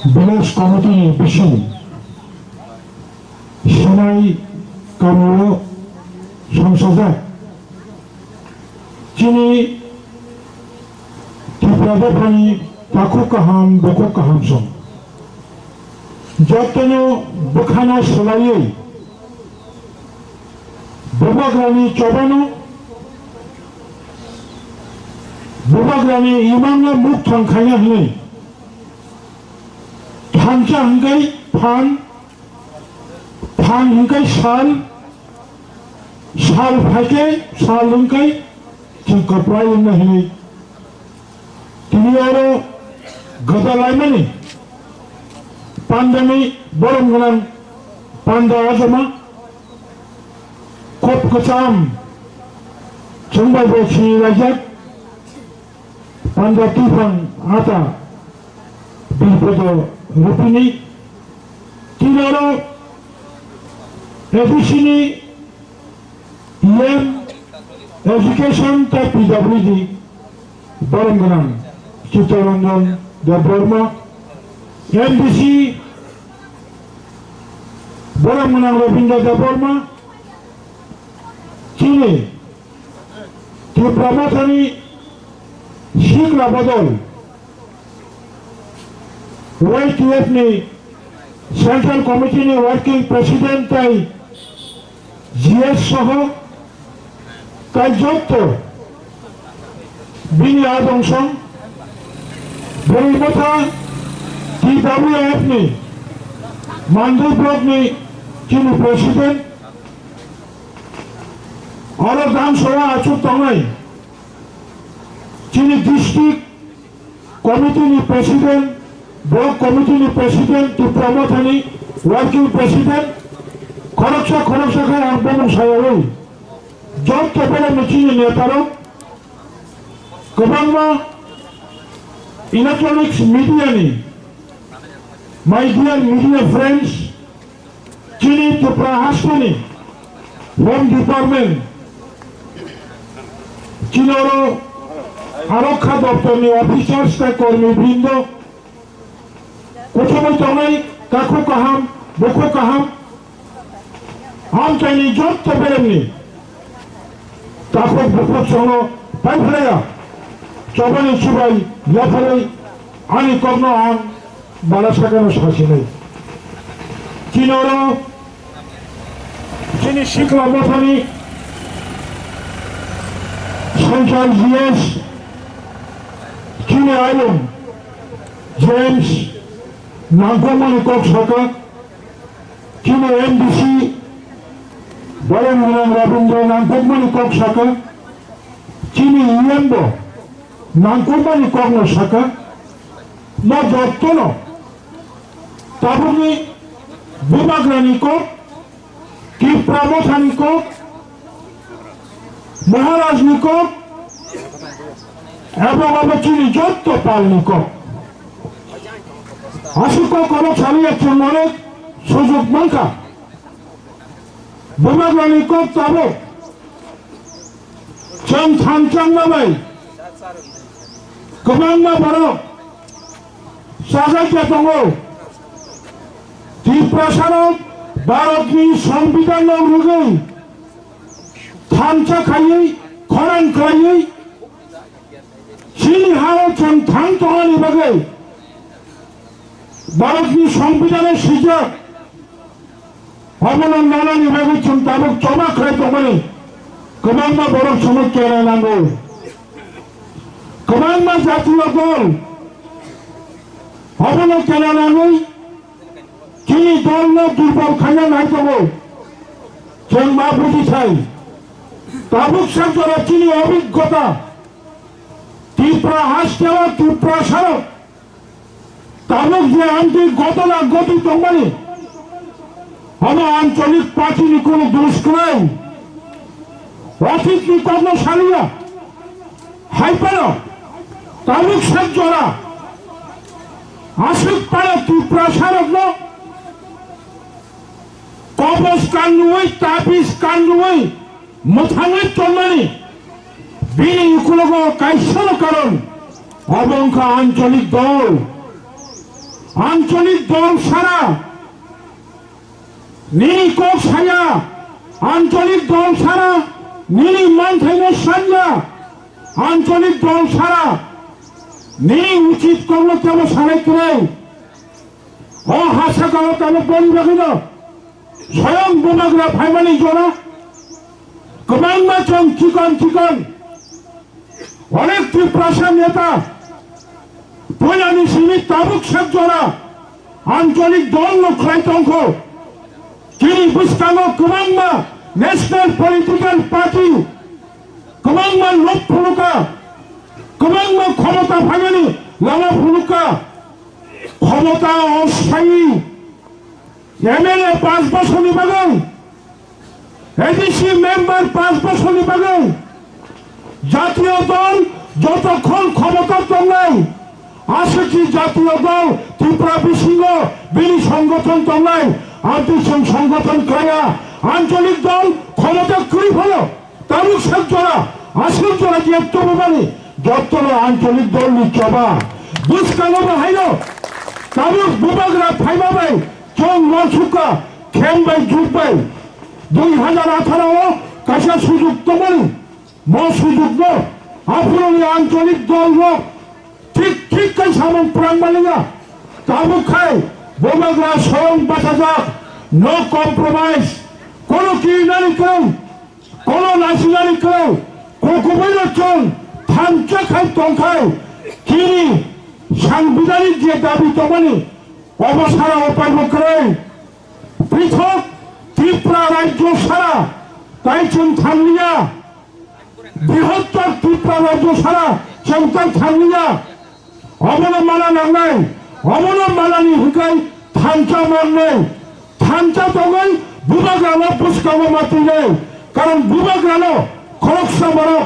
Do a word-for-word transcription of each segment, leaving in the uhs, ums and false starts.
Village Committee ni bising Sinai kamio songsajak chini Tipra dophani takhuk kaham, bukhuk kaham song. Jotono bwkhano swlaiwi Bubagrani chobano, Bubagrani imangno mukthang khaina hwnwi thansa hwnkhe phan, phan hwnkhe sal, sal phaikhe sal hwnkhe chwng kwplai wngna hwnwi. Tini oro gwdal laimani pandani borom gwnang panda ajama kop kwcham chwngbai bo sini laijak panda twiphang ata birpodo rupini. Tini oro A D C ni E M, Education tei P W D borom gwnang Chittaranjan Debbarma, M D C borom gwnang Rabindra Debbarma, chini Tipra Mothani sikla bodol Y T F ni Central Committee ni Working President tei G S soho tei jotto bini adong song bwrwi motha T W F ni Mandwi block ni chini President, oro Dam Sabha achuk tongnai chini district Committee ni President, Block Committee ni President, Tipra Mothani Working President, khoroksa khoroksa khe ang bumung sayawi. Jotto borok ni chini netarok, kwbangma electronics media ni, my dear media friends, chini Tripura hasteni Home Department, chini oro arokha doptor ni officers tei kormi brindo, kuchumui tongnai takhuk kaham, bukhuk kaham, amchaini jotto beremni takhuk bukhuk songno paiphlaiya, chobani chubai yapharwi ani kokno ang bala sakano sasinai. Chini oro chini sikla mothani Central G S chini ayung James nangkukmani kok saka, chini M D C Boromgwnang Rabindra nangkukmani kok saka, chini E M bo nangkukmani kokno saka, no jottono tabukni Bubagrani kok, Tipra Mothani kok, Maharajni kok, ebong abo chini jotto palni kok. Aswk kok oro saliya chwng onek sujok mankha. Bubagrani kok tabuk chwng thansa wngma bai kwbangma borok chajakya tongo. Tiprasarok Bharatni Songbidanno rwgwi thansa khaiwi khorang khlaiwi chini hao chwng thang tongani bagwi Bharatni Songbidanno swijak. Obono nanani bagwi chwng tabuk choba khlai tongmani kwbangma borok chwngno kena nango. Kwbangma jatiyo dol obono kena nangwi chini dolno durbol khaina nai tongo. Chwng ma buji thai. Tabuk sak jora chini obiggota Tripura hasteo Tiprasarok tabuk je amtwi gotona gotwi tongmani, omo ancholik party ni kunu dos kwrwi, office ni kokno saliya, hai phano tabuk sak jora aswk phano Tiprasarokno kobos kanrwi, tabis kanrwi, mwthangwi tongmani bini ukulogo kaisano karon Obo wngkha ancholik dol. Ancholik dol sara nini kok saya, ancholik dol sara nini manthaino sanya, ancholik dol sara nini uchit kokno tebo sanai kwrwi. O ha sakao tabuk boni bagwino soyong bubagra phaimani jora kwbangma chwng chikon chikon onek Tiprasa neta puilani simi tabuk sak jora ancholik dol no khlai tongkho. Chini bwskango kwbangma national political party kwbangma lok phunukha, kwbangma khomota phaimani lama phunukha. Khomota o sai M L A panch bosorni bagwi, A D C member panch bosorni bagwi, jatiyo dol jotokhon khomota tongnai, aswkni jatiyo dol Tripura bisingo bini songothon tongnai, amtwi chwng songothon khlaiya, ancholik dol khomota kwrwi phano. Tabuk sak jora, aswk jora je tongmani, jotono ancholik dolni choba. Bwskango bo haino tabuk bubagra phaima bai chwng uansukha, khem bai juk bai. Dui hazar atharo o kaisa sujuk tongmani, mo sujukno aphuruni ancholik dolrok thik thik khe samung phrang maliya. Tabuk khai bubagra soyong bachajak, no compromise, kono kirinani kwrwng. Kono nasinani kwrwng, kokubaino chwng thansa khai tongkhai, chini sangbidhanik je dabi tongmani, obo sara upai bo kwrwi. Prithok Tripura rajyo sara tai chwng thangliya, brihottor Tripura rajyo sara chwng tai thangliya. Obono mana nangnai, obono manani hwnkhe thansa mannai, thansa tongwi bubagrano bwskango ma twinai, karon bubagrano khoroksa borok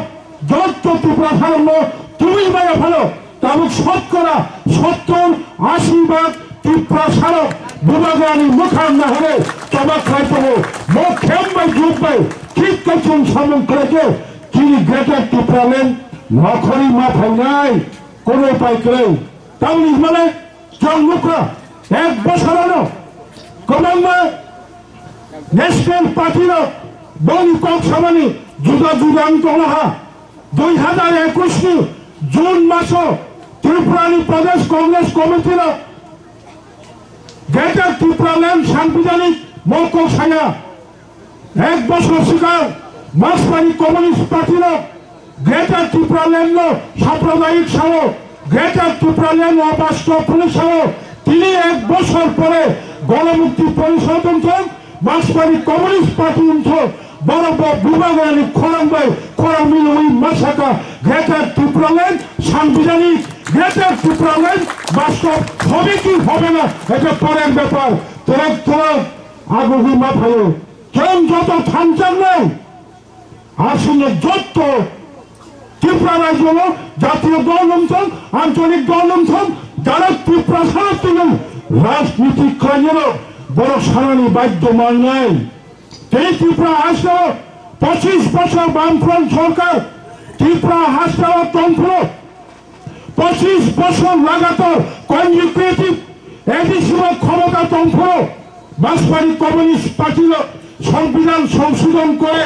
jotto Tiprasarokno tubui maya phano tabuk sotkora sottor ashi bhag Tiprasarok bubagrani mwkhang nahore choba khlai tongo. Mo khem bai juk bai thik khe chwng samung khlaikhe chini Greater Tipraland nokhorwi ma phainai. Kono upai kwrwi. Tamni hwnmale chwng nukha, ek bosorono kwbangma national party rok boni kok samani juda juda wng tonglaha. Dui hazar ekwis ni June maso Tripura ni Pradesh Congress Committee rok Greater Tipraland sangbidhanik mokok saya. Ek bosor swkang Marksmani Communist Party no Greater Tipraland no sampradayik sao, Greater Tipraland no bastop hwnwi sao, tini ek bosor pore Ganamukti Porishod wngthok, Marksmani Communist Party wngthok, borok bo bubagrani khorang bai khorang milwi ma saka Greater Tipraland sangbidhanik, Greater Tipraland bastop hobe ki hobe na, eta porer bepar, torok torok agugwi ma phaio. Chwng joto thansa wngnai, aswkno joto Tripura rajyo-o jatiyo dol wngthok, ancholik dol wngthok, jara Tiprasa twiwi rajniti khlainai borok sanani badhyo mangnai. Tei Tripura hasteo pochis bosor Bamfront sorkar Tripura hasteo tongphuru, pochis bosor lagatar consecutive A D C o khomota tongphuru, Marksmani Communist Party no সংবিধান সংশোধন করে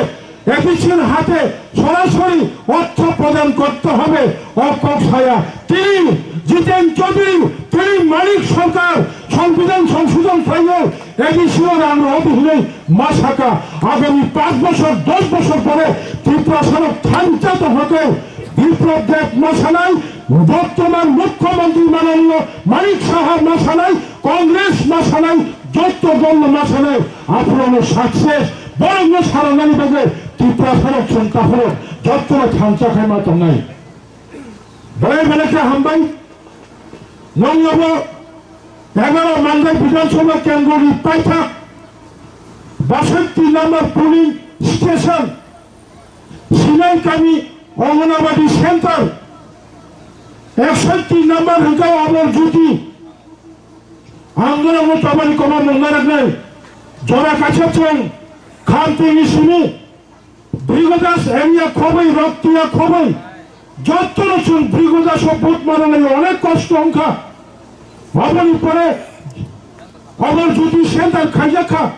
A D C-র হাতে সরাসরি অর্থ প্রদান করতে হবে, o kok saya. Tini Jiten Chaudhary, tini Manik Sarkar সংবিধান সংশোধন khlaio, A D C-o rang rw di hwnwi ma saka. Agami panch bosor, dos bosor pore Tiprasarok thansa tongkha khe Biplab Deb ma sanai, bortoman Mukhyamantri mananiyo Manik Saha ma sanai, Congress ma sanai, jotto dol no ma sanai, aphuru no success, borok no saranani bagwi Tiprasarok chwng takhoro jotto no thansa khai ma tongnai. Belai belai khe hambai. Nwng abo egaro Mandai Bidhan Sabha Kendro ni paithak, basatti number polling station, Sinai Kami Anganwadi Center, eksatti number hwnkhe Amar Jyoti. Ang norokno tobani komo mung narwknai. Jora kaisa chwng Khamtini simi Brigodas area khobwi, Roktiya khobwi, Jottono chwng brighoda so vote mananai onek kosto wngkha. Oboni pore obor jodi center khaijakha,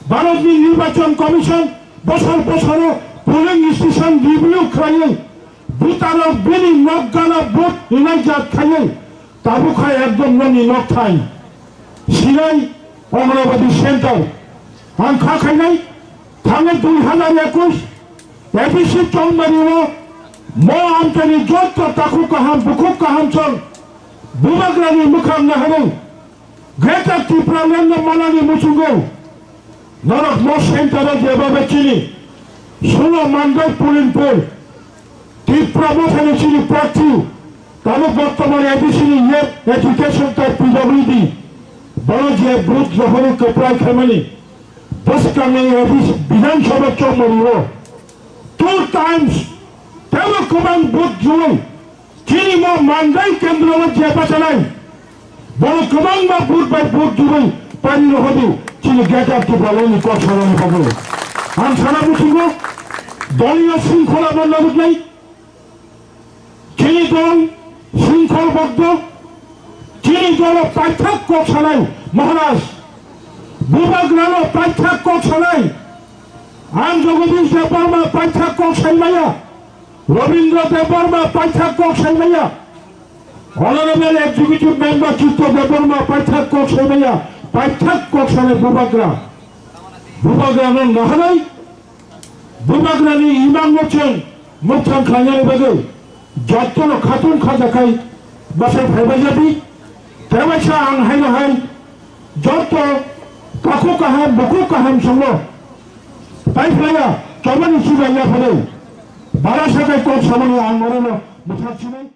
Bharatni Nirbachon Commission bosor bosoro polling station review khlaiwi, voterrok bini nok gana vote rinai jat khaiwi, tabukha ekdom noni nokthai. Sinai Amravati Center. Ang kha khainai, thangwi dui hazar ekush A D C Chongmari o mo amchani jotto takhuk kaham, bukhuk kaham chwng Bubagrani mwkhang naharwi Greater Tipraland no manani muchungo norok mo center o jeba be chini sulo mandai Pulinpur Tipra Mothani chini prarthi, tamo bortomani A D C ni yet education tai P W D, bono je booth rohorwi kwplai khaimani, bwskangni A D C Bidhan Sabha Chongmari o two times tebo kwbang booth rwui chini mo mandai kendro o je bachalai, bono kwbangma booth bai booth rwui pani rohordi chini Greater Tipraland ni kok sanani bagwi. Ang sana muchungo doliyo sringkhola bo nabuknai. Chini dol sringkhol boddo, chini dolo paithak kok sanai Maharaj, Bubagrano paithak kok sanai, ang Jagadish Debbarma paithak kok saimaya, Rabindra Debbarma paithak kok saimaya, Honorable Executive Member Chitto Debbarma paithak kok saimaya, paithak kok sanai Bubagra, Bubagrano naharwi, Bubagrani imang no chwng mukthang khlainani bagwi jottono khatung khajakhai bwsai phaibai jadi. Tebaisa ang haino hai jotto takhuk kaham bukhuk kaham songno paiphlaiya chobani chubai yapharwi bara sakai kok samani ang norokno mwthang sinai.